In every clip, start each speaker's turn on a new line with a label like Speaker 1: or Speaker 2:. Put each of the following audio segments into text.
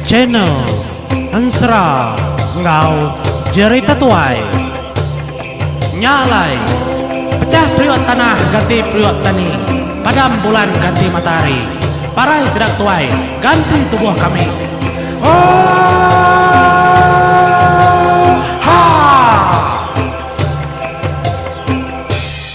Speaker 1: Channel Ensera enggau Jerita Tuai. Nya alai, pecah periuk tanah ganti periuk tani, padam bulan ganti matahari, parai sida tuai ganti tubuh kami. Oohaa!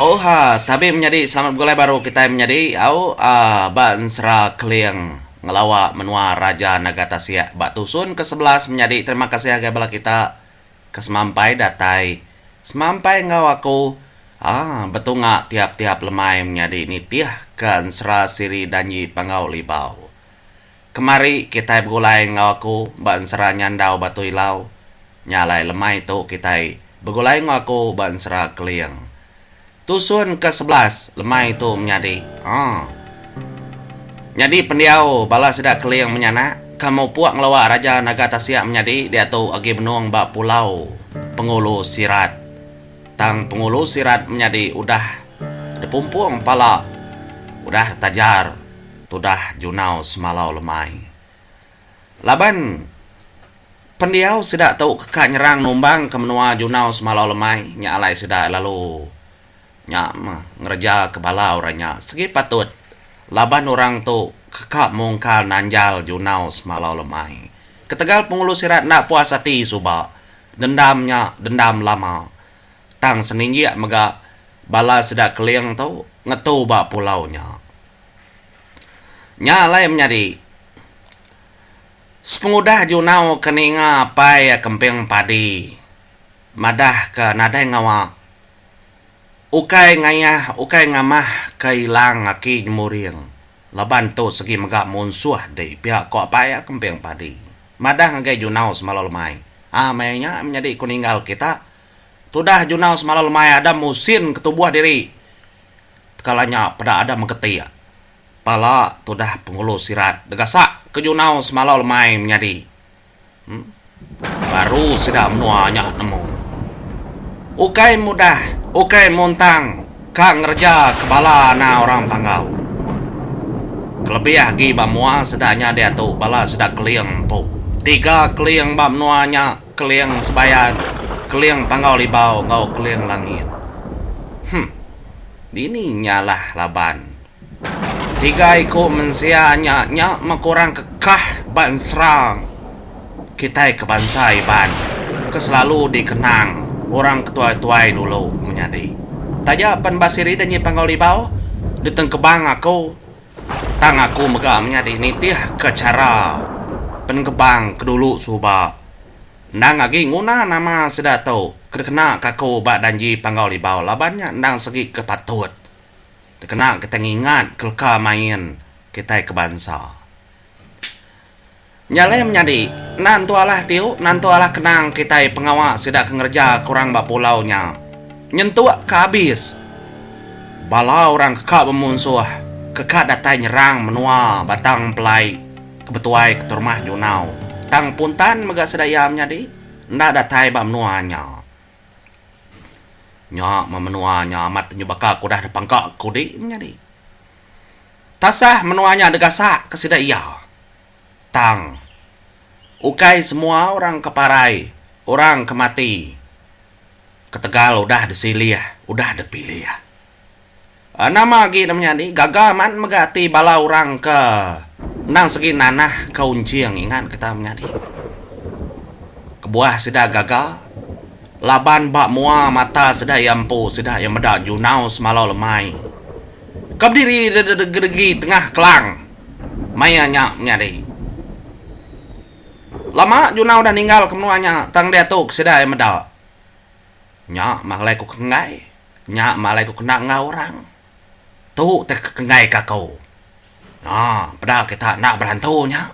Speaker 2: Oohaa, tabi menyadi selamat begulai baru kitai menyadi au aaa ba ensera keling ngelawa menua Raja Naga Tasik ba tusun ke 11 menyadi terima kasih agai bala kita ke semampai datai semampai enggau aku aaa betunga tiap tiap lemai menyadi nitih ke ensera siri Danji Panggau Libau. Kemari kitai begulai enggau aku ba ensera Nyandau Batu Ilau. Nya alai lemai tu kitai begulai enggau aku ba ensera Keling. Tusun ke 11 lemai tu menyadi. Haa. Nyadi pendiau bala sida Keling menyanak ke mupuk ngelawa Raja Naga Tasik menyadi diatu agi benung ba Pulau Pengulu Sirat. Tang Pengulu Sirat menyadi udah dipumpung pala udah ditajar. Tudah Junau semalau lemai. Laban pendiau sida tu ke ka nyerang numbang ke menua Junau semalau lemai nya alai sida lalu nya meh ngereja ke bala orang nya segi patut laban orang tu ke ka mungkal nanjal Junau semalau lemai. Ketegal Pengulu Sirat enda puas ati suba dendam nya dendam lama tang seninjik mega bala sida Keling tu ngetu ba pulau nya. Nya alai menyadi, sepengudah Junau ke ninga apai iya Kemping Padi madahka nadai ngawa ukai ngayah ukai ngamah ke ilang aki Nyemuring laban tu segi mega munsuh dei pia ko apai iya Kemping Padi madah ngagai Junau semalau lemai. Aa maya nya menyadi ku ninggal kita tudah Junau semalau lemai ada musin ke tubuh diri. Tekala nya peda ada megetik pala tudah Pengulu Sirat degasak ke Junau semalau lemai menyadi. Em. Baru sida menua nya nemu. Ukai mudah, ukai muntang ka ngereja ke bala anak orang Panggau. Kelebih agi ba mua sida nya diatu bala sida Keling empu. Tiga Keling ba menua nya, Keling Sebayan, Keling Panggau Libau enggau Keling Langit. Huh. Dini nyalah laban. Tiga iku mensia nya nya meh kurang kekah ba ensera kitai ke bansa Iban ke selalu dikenang orang ke tuai-tuai dulu menyadi. Taja pen ba siri Danyi Panggau Libau ditengkebang aku tang aku mega menyadi nitih ke chara penengkebang ke dulu suba. Endang agi nguna nama sida tu ke dikena ka aku ba danji Panggau Libau laban nya endang segi ke patut dikena kitai ngingat ke leka main kitai ke bansa. Nya alai menyadi, enda entu alah tiu, enda entu alah kenang kitai pengawa sida ke ngereja ke orang ba pulau nya nyentuk ke abis. Bala orang ke ka bemunsuh ke ka datai nyerang menua Batang Empelai. Ke betuai ke terumah Junau. Tang puntan mega sida iya menyadi enda datai ba menua nya. Nya meh menua nya amat tenyu baka ke udah dipangka ke udi menyadi. Tasah menua nya degasak ke sida iya. Tang ukai semua orang ke parai, orang ke mati ketegal udah disilih, udah dipilih. Nama agi ne menyadi, gaga amat mega ati bala orang ke endang segi nanah ke unching ingat kita menyadi. Kebuah sida gaga laban ba mua mata sida iya empu sida iya meda Junau semalau lemai ke bediri degi tengah kelang maya nya menyadi. Lama Junau udah ninggal ke menua nya tang diatu ke sida iya meda. Nya mah alai ku ke enggai. Nya mah alai ku kena enggau orang. Tu teh ke kenggai ka aku. Haa peda kita enda berantu nya.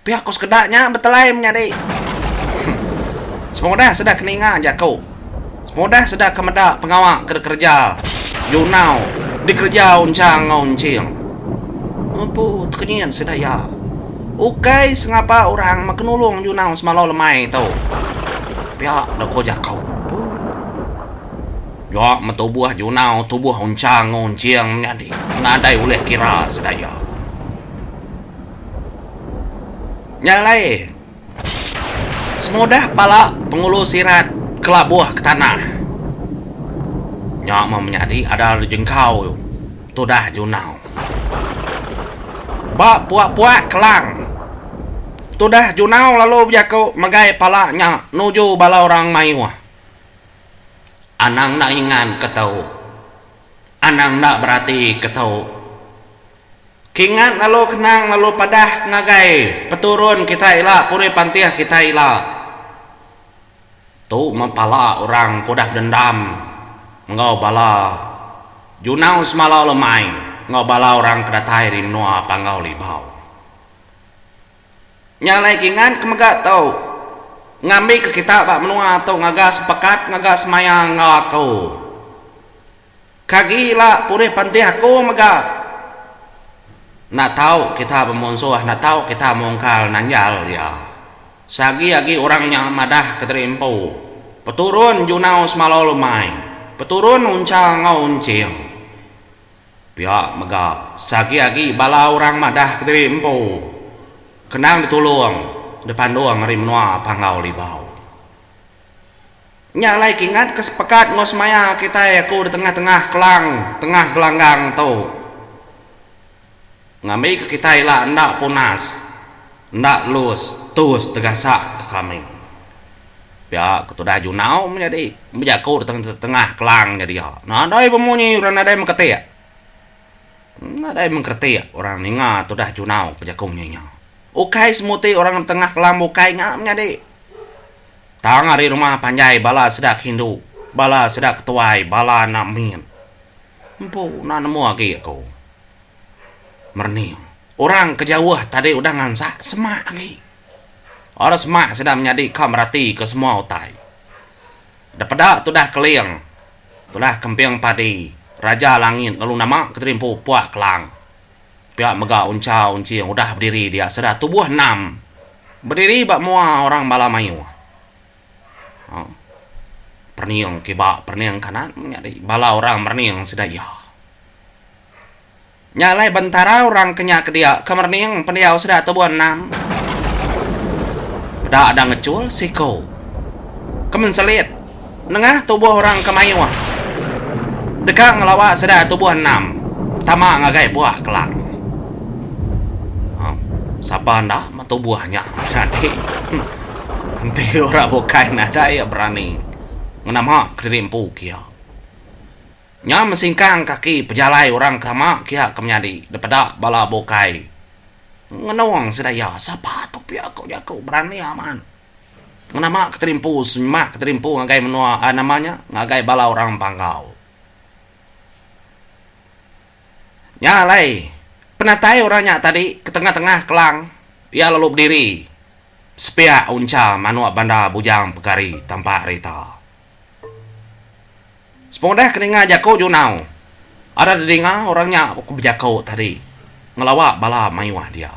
Speaker 2: Pia ku sekeda nya betelai menyadi. Huh. Semudah sida ke ninga jaku. Semudah sida ke meda pengawa ke dikereja Junau dikereja Unchang enggau Unching. Empu tekenyit sida iya. Ukai sengapa orang meh ke nulung Junau semalau lemai tu. Pia deh ku jaku. Nya meh tubuh Junau tubuh Unchang enggau Unching menyadi nadai ulih kira sida iya. Nya alai semudah pala Pengulu Sirat kelabuh ke tanah. Nya meh menyadi ada jengkau tudah Junau. Ba puak-puak kelang tudah Junau lalu bejaku megai pala nya nuju bala orang mayuh. Anang enda ingat ke tu. Anang enda berati ke tu. Kingat lalu kenang lalu padah ngagai peturun kita ila puri pantih kita ila. Tu meh pala orang ke udah bedendam enggau bala Junau Semalau Lemai enggau bala orang ke datai ari menua Panggau Libau. Nya alai kingat ke mega tu ngambika kita ba menua tu ngaga sepekat ngaga semaya enggau aku. Kagi ila purih pantih aku mega. Enda tau kita bemunsuh enda tau kita mungkal nanjal iya. Seagi agi orang nya madah kediri empu peturun Junau Semalau Lumai, peturun Uncha enggau Unching. Pia mega, seagi-agi bala orang madah kediri empu kenang ditulung dipandung ari menua Panggau Libau. Nya alai kingat ke sepekat enggau semaya kitai aku di tengah-tengah kelang tengah gelanggang tu. Ngambika kitai ila enda punas, enda lus tus tegasak ke kami. Pia ke tudah Junau menyadi bejaku di tengah-tengah kelang nya dia. Nadai bemunyi orang nadai mengketik. Nadai mengkeretik orang ninga tudah Junau bejaku munyi nya. Ukai semuti orang di tengah kelang bukai nya menyadi. Tang ari rumah panjai bala sida ke indu, bala sida ke tuai, bala anak mit. Empu enda nemu agi aku. Merening. Orang ke jauh tadi udah ngansak semak agi. Ora semak sida menyadi ka meratika semua utai. Depeda tudah Keling, tudah Kemping Padi, Raja Langit lalu nama kediri empu Puak Kelang. Pia mega Uncha Unching udah bediri dia sida tubuh enam bediri ba mua orang bala mayuh. Perening kiba perening kanan menyadi bala orang merening sida iya. Nya alai bentara orang ke nya ke dia ke merening pendiau sida tubuh enam. Peda ada ngechul siku ke menselit nengah tubuh orang ke mayuh deka ngelawa sida tubuh enam tama ngagai buah kelang. Sapa enda meh tubuh nya nyadi enti orang bukai nadai iya berani ngenama kediri empu kia. Nya mesingkang kaki pejalai orang ke ama kia ke menyadi dipeda bala bukai ngenung sida iya sapa tu pia ku jaku berani amat ngenama keterimpu semak keterimpu ngagai menua aaa nama nya ngagai bala orang Panggau. Nya alai penatai orang nya tadi ke tengah-tengah kelang iya lalu bediri sepiak uncha manuk banda bujang pegari tampak rita. Sepengudah ke ninga jaku Junau, ada didinga orang nya ke bejaku tadi ngelawa bala mayuh dia.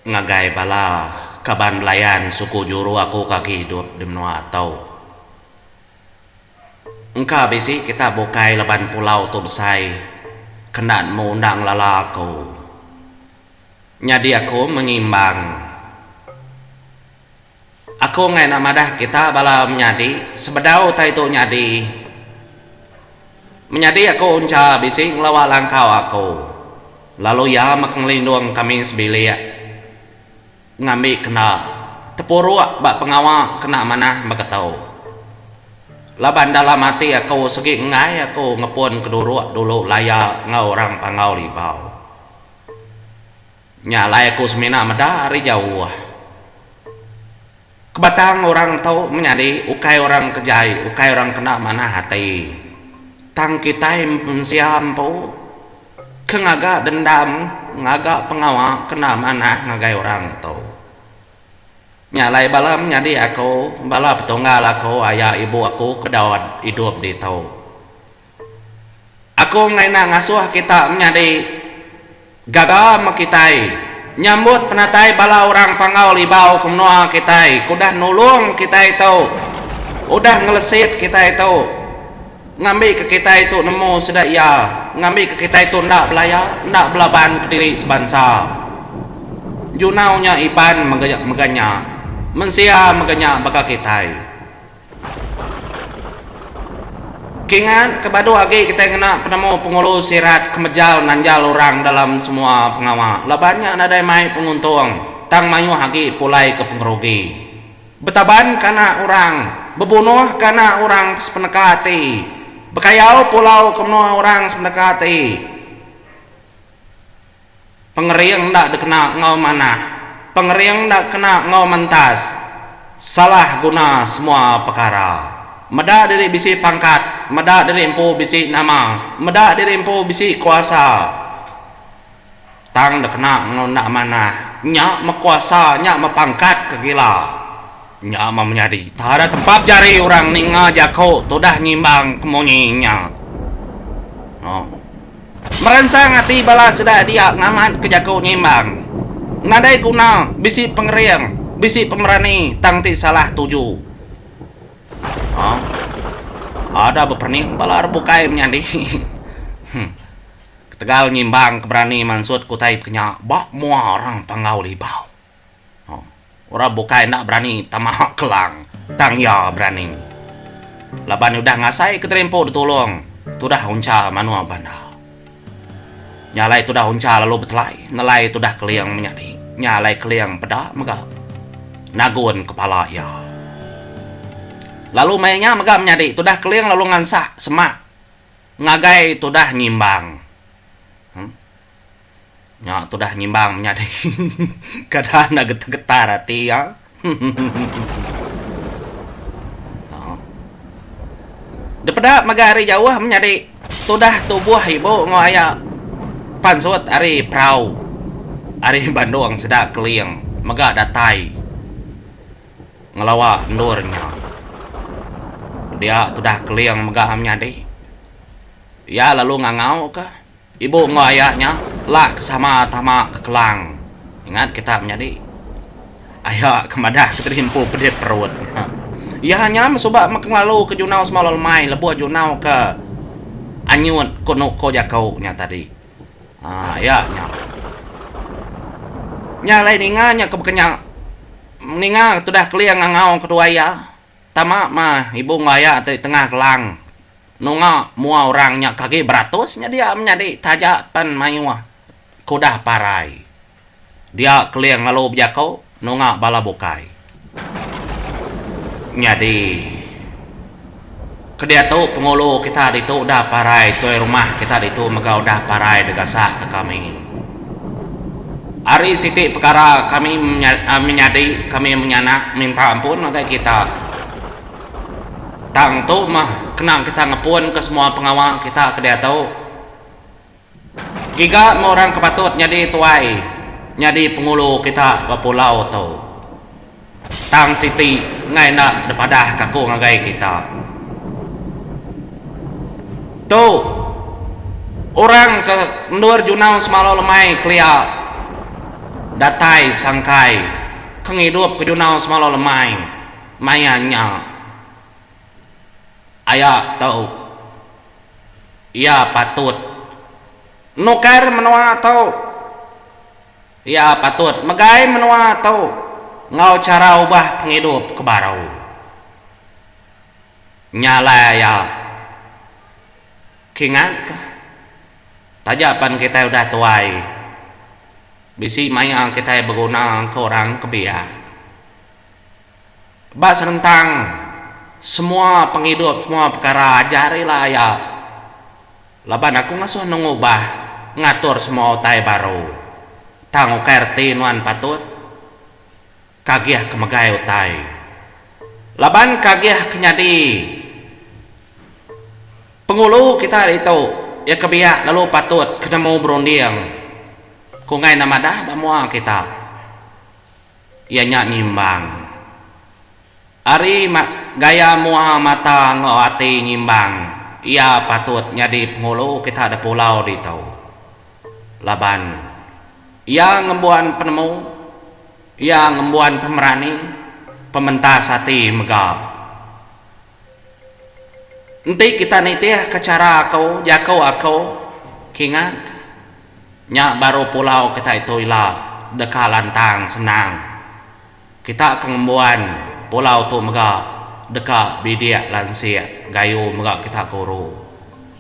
Speaker 2: Ngagai bala kaban belayan suku juru aku ke agi idup di menua tu. Engka bisi kita bukai laban pulau tu besai ke enda nemu enda ngelala aku. Nyadi aku menyimbang. Aku enggai enda madah kita bala menyadi sebedau utai tu nyadi. Menyadi aku uncha bisi ngelawa langkau aku, lalu iya meh ke ngelindung kami sebilik ngambi kena tepuruk ba pengawa kena manah beketu. Laban dalam ati aku segi enggai aku ngepun keduruk dulu laya enggau orang Panggau Libau. Nya alai aku semina meda ari jauh. Kebatang orang tu menyadi ukai orang ke jai, ukai orang ke enda manah ati. Tang kitai mensia empu ke ngaga dendam, ngaga pengawa ke enda manah ngagai orang tu. Nya alai bala menyadi aku, bala petunggal aku, aya ibu aku ke bedau idup ditu. Aku enggai enda ngasuh kita menyadi gaga meh kitai nyambut penatai bala orang Panggau Libau ke menua kitai ke udah nulung kitai tu, udah ngelesit kitai tu ngambika kitai tu nemu sida iya, ngambika kitai tu enda belaya, enda belaban kediri sebansa. Junau nya Iban mega nya, mensia mega nya baka kitai. Kingat ke badu agi kitai ngena penemu pengulu sirat ke mejal nanjal orang dalam semua pengawa laban nya nadai mai penguntung tang mayuh agi pulai ke pengerugi. Betaban ke anak orang, bebunuh ke anak orang sepeneka ati, bekayau pulau ke menua orang sepeneka ati. Pengering enda dikena enggau manah. Pengering enda kena enggau mentas. Salah guna semua pekara. Meda diri bisi pangkat, meda diri empu bisi nama, meda diri empu bisi kuasa. Tang dikena enggau enda manah, nya meh kuasa, nya meh pangkat ke gila. Nya meh menyadi tada tempap jari orang ninga jaku tudah nyimbang ke munyi nya. Meransang ati bala sida dia ngamatka jaku nyimbang. Nadai guna bisi pengering, bisi pemerani tang ti salah tuju. Ha. Ada beperening bala orang bukai menyadi. Huh. Ketegal nyimbang ke berani mansut ke utai pekenya ba mua orang Panggau Libau. Orang bukai enda berani tama kelang tang iya berani. Laban udah ngasai ke terimpu ditulung tudah uncha manua banda. Nya alai tudah uncha lalu betelai nelai tudah keling menyadi. Nya alai keling peda mega nagun kepala iya. Lalu maya nya mega menyadi tudah keling lalu ngansak semak ngagai tudah nyimbang. Nya tudah nyimbang menyadi kada enda getar-getar ati iya. Dipeda mega ari jauh menyadi tudah tubuh ibu enggau aya pansut ari perau ari Bandung sida Keling mega datai ngelawa endur nya. Dia tudah Keling mega menyadi iya lalu ngangauka. Ibu enggau aya nya la ke sama tama ke kelang. Ingat kita menyadi. Aya ke madah ke tadi empu pedit perut nya. Iya nya meh suba meh ke ngelalu ke junau semalau lemai lebuh junau ke anyut ku nuko jaku nya tadi. Haa iya nya. Nya alai ninga nya ke bekenya ninga tudah keling ngangau keduai iya. Tama mah ibu enggau aya ti tengah kelang. Nunga mua orang nya ke agi beratus nya dia menyadi taja pen mayuh ke udah parai. Dia Keling lalu bejaku nunga bala bukai. Nyadi ke diatu pengulu kita ditu udah parai tuai rumah kita ditu mega udah parai degasak ke kami. Ari siti pekara kami menyadi kami menyanak minta ampun ngagai kita. Tang tu mah kena kita ngepunka semua pengawa kita ke diatu. Giga meh orang ke patut nyadi tuai, nyadi pengulu kita ba pulau tu. Tang siti enggai enda dipadahka aku ngagai kita. Tu orang ke endur junau semalau lemai kelia datai sangkai ke ngidupka junau semalau lemai. Maya nya, aya tu iya patut nukar menua tu. Iya patut megai menua tu enggau chara ubah pengidup ke baru. Nya alai aya kingatka taja pan kitai udah tuai bisi maya kitai beguna ke orang ke biak. Ba senentang semua pengidup semua pekara ajar ila aya laban aku ngasuh nung ubah ngatur semua utai baru tang ukai reti nuan patut kagih ke megai utai laban kagih ke nyadi pengulu kita ditu iya ke biak lalu patut ke nemu berunding ku enggai enda madah ba mua kita. Iya nya nyimbang. Ari gaya mua mata enggau ati nyimbang, iya patut nyadi pengulu kita da pulau ditu. Laban iya ngembuan penemu, iya ngembuan pemerani, pementas ati mega. Enti kita nitihka chara aku, jaku aku, kingatka, nya baru pulau kita itu ila. deka lantang senang. Kita ke ngembuan pulau tu mega deka bidik lansik gayu mega kita guru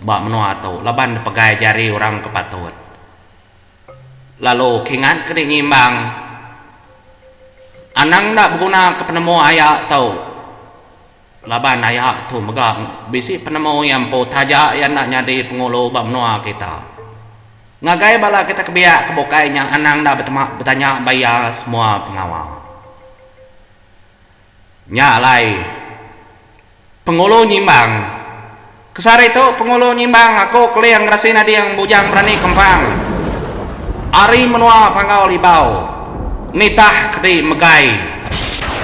Speaker 2: ba menua tu laban dipegai jari orang ke patut. Lalu kingat ke dinyimbang anang enda beguna ke penemu aya tu laban aya tu mega bisi penemu iya empu taja iya enda nyadi pengulu ba menua kita. Ngagai bala kita ke biak ke bukai nya anang enda betema betanya ba iya semua pengawa. Nya alai Pengulu Nyimbang. Ke sehari tu Pengulu Nyimbang aku Keling Gerasi Nading Bujang Berani Kempang ari menua Panggau Libau nitah kedi megai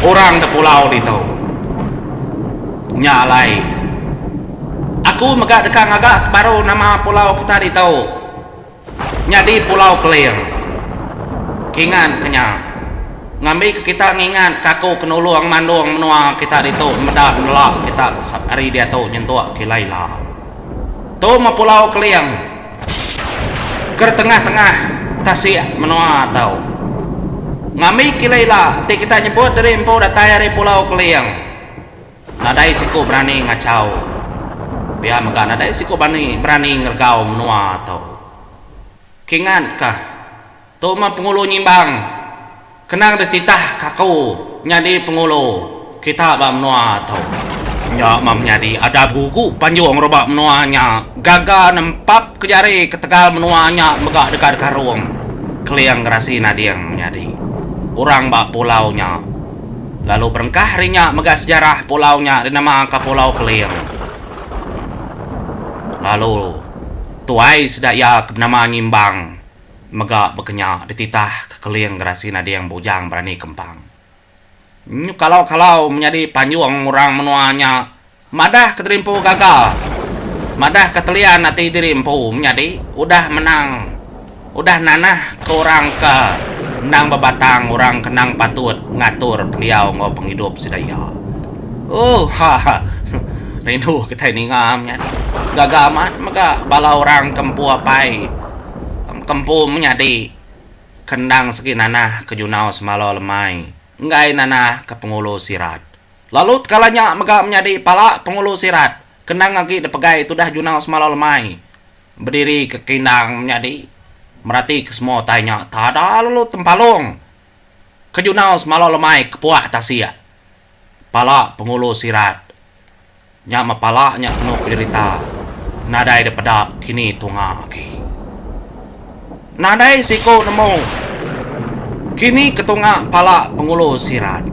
Speaker 2: orang da pulau ditu. Nya alai aku mega deka ngaga ke baru nama pulau kita ditu. Nyadi Pulau Keling. Kingat ke nya. Ngambika kita ngingat ke aku ke nulung mandung menua kita ditu meda nela kita ari diatu nyentuk ke ila-ila. Tu meh Pulau Keling ke tengah-tengah tasik menua tu. Ngambi ke ila-ila enti kita nyebut diri empu datai ari Pulau Keling. Nadai siku berani ngachau. Pia mega nadai siku bani berani ngeregau menua tu. Kingat kah, tu meh Pengulu Nyimbang kenang dititah ka aku nyadi pengulu kita ba menua tu. Nya meh menyadi ada gugu panjung reba menua nya gaga nempap ke jari ketegal menua nya mega deka dikarung Keling Gerasi Nading menyadi orang ba pulau nya. Lalu berengkah ari nya mega sejarah pulau nya dinamaka Pulau Keling. Lalu tuai sida iya ke benama Nyimbang mega baka nya dititah ke Keling Gerasi Nading Bujang Berani Kempang. Nyu kalau-kalau menyadi panjung orang menua nya Madah ke diri empu gaga. Madah ke telian ati diri empu menyadi udah menang udah nanah ke orang ke endang bebatang orang ke endang patut ngatur pendiau enggau pengidup sida iya. Oohhaa rindu kitai ninga menyadi. Gaga amat mega bala orang ke empu apai ke empu menyadi ke endang segi nanah ke junau semalau lemai enggai nanah ke pengulu sirat. Lalu tekala nya mega menyadi pala Pengulu Sirat kenang agi dipegai tudah Junau semalau lemai bediri ke kindang menyadi merati ke semua utai nya tada lalu tempalung ke Junau semalau lemai ke puak tasik pala Pengulu Sirat nya meh pala nya kenu penyerita nadai dipeda kini tunga agi. Nadai siku nemu kini ke tunga pala Pengulu Sirat.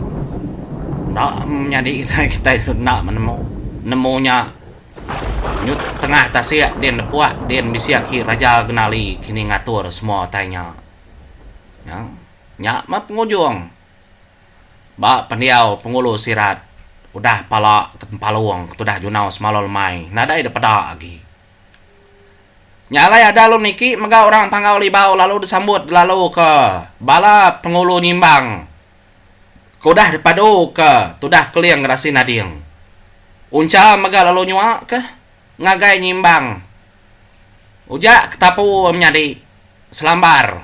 Speaker 2: Enda menyadi kitai kitai tu enda menemu. Nemu nya nyut tengah tasik din depuak din bisi aki Raja Genali kini ngatur semua utai nya. Nya meh pengujung ba pendiau Pengulu Sirat udah pala ke Tempalong ke tudah Junau Semalau Lemai nadai dipeda agi. Nya alai ada lalu niki mega orang Panggau Libau lalu disambut lalu ke bala Pengulu Nyimbang ke udah dipadu ke tudah Keling Gerasi Nading. Uncha mega lalu nyua ke ngagai Nyimbang ujak ke tapu menyadi selambar.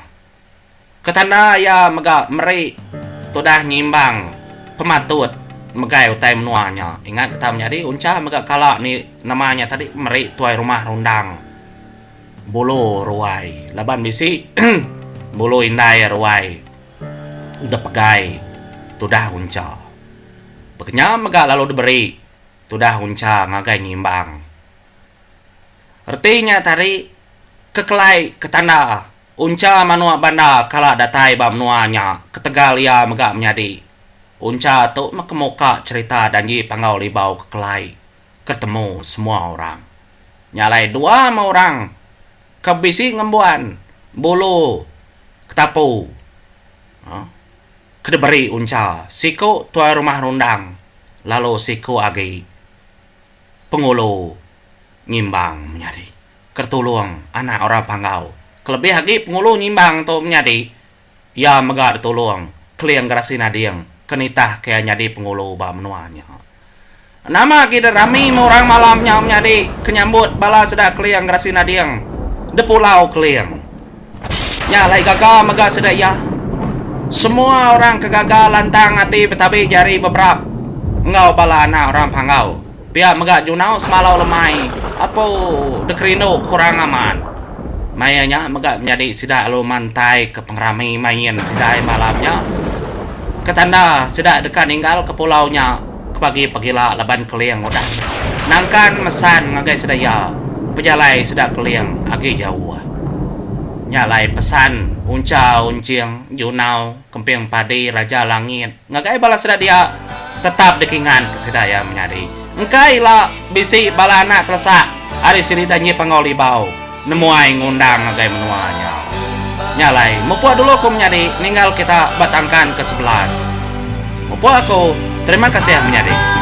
Speaker 2: Ke tanda iya mega meri tudah nyimbang pematut megai utai menua nya. Ingat kita menyadi Uncha mega kala ni nama nya tadi meri tuai rumah rundang bulu ruai laban bisi bulu indai ruai depegai tudah Uncha. Baka nya mega lalu diberi tudah Uncha ngagai nyimbang. Reti nya tadi kekelai ke tanda Uncha manuk banda kala datai ba menua nya ketegal iya mega menyadi. Uncha tu meh ke muka cherita danji Panggau Libau ke kelai ke temu semua orang. Nya alai dua meh orang ke bisi ngembuan bulu ketapu ke diberi Uncha siku tuai rumah rundang lalu siku agi Pengulu Nyimbang menyadi. Ke tulung anak orang Panggau. Kelebih agi Pengulu Nyimbang tu menyadi, iya mega ditulung Keling Gerasi Nading ke nitah ke iya nyadi pengulu ba menua nya. Nama agi deh rami meh orang malam nya menyadi ke nyambut bala sida Keling Gerasi Nading de Pulau Keling. Nya alai gaga mega sida iya. Semua orang ke gaga lantang ati betabi jari beberap enggau bala anak orang Panggau. Pia mega Junau semalau lemai apu dikerindu kurang amat. Maya nya mega menyadi sida lalu mantai ke pengerami main sida ai malam nya. Ke tanda sida deka ninggal ke pulau nya ke pagi pagila laban Keling udah nangkan mesan ngagai sida iya pejalai sida Keling agi jauh. Nya alai pesan Uncha Unching Junau Kemping Padi Raja Langit. Ngagai bala sida dia tetap dikingan ke sida iya menyadi. Engka ila bisi bala anak telesak ari siri Danji Panggau Libau nemuai ngundang ngagai menua nya. Nya alai mupuk dulu aku menyadi ninggal kita ba tangkan ke 11. Mupuk aku, terima kasih menyadi.